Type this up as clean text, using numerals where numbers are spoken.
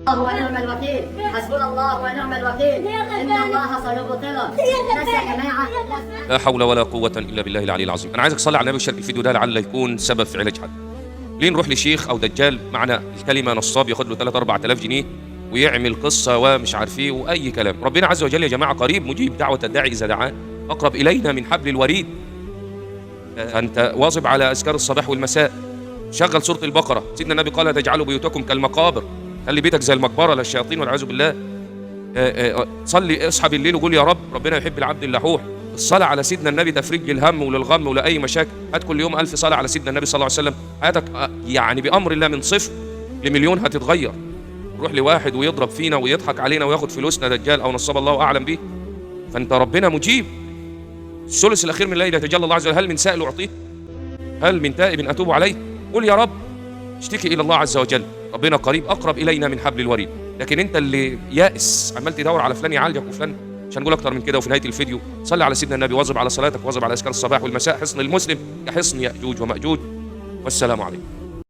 الله ونعم الوكيل، حسبنا الله ونعم الوكيل، ان الله سيبطله. بس يا جماعه. لا حول ولا قوة إلا بالله العلي العظيم. أنا عايزك تصلي على النبي وشارك الفيديو ده لعل يكون سبب في علاج حد. ليه نروح لشيخ أو دجال، معنى الكلمة نصاب، ياخد له 3 4000 جنيه ويعمل قصة ومش عارف ايه وأي كلام؟ ربنا عز وجل يا جماعة قريب مجيب دعوة الداعي إذا دعان، أقرب إلينا من حبل الوريد. أنت واظب على أذكار الصباح والمساء، شغل سورة البقرة. سيدنا النبي قال تجعلوا بيوتكم كالمقابر، خلي بيتك زي المقبرة للشياطين والعياذ بالله. صلي، اصحى بالليل وقول يا رب، ربنا يحب العبد اللحوح. الصلاة على سيدنا النبي تفريج للهم وللغم ولأي مشاكل. هات كل يوم 1000 صلاة على سيدنا النبي صلى الله عليه وسلم، حياتك يعني بأمر الله من 0 لمليون هتتغير. روح لواحد ويضرب فينا ويضحك علينا وياخد فلوسنا، دجال أو نصاب الله أعلم به. فأنت ربنا مجيب. الثلث الأخير من الليل يتجلى الله عز وجل، هل من سائل أعطيه؟ هل من تائب أتوب عليه؟ قل يا رب. اشتكي إلى الله عز وجل، ربنا قريب أقرب إلينا من حبل الوريد. لكن أنت اللي يائس عمال تدور على فلان يعالجك وفلان، مش هنقول أكتر من كده. وفي نهاية الفيديو صلي على سيدنا النبي، واظب على صلاتك، واظب على أذكار الصباح والمساء. حصن المسلم كحصن يأجوج ومأجوج. والسلام عليكم.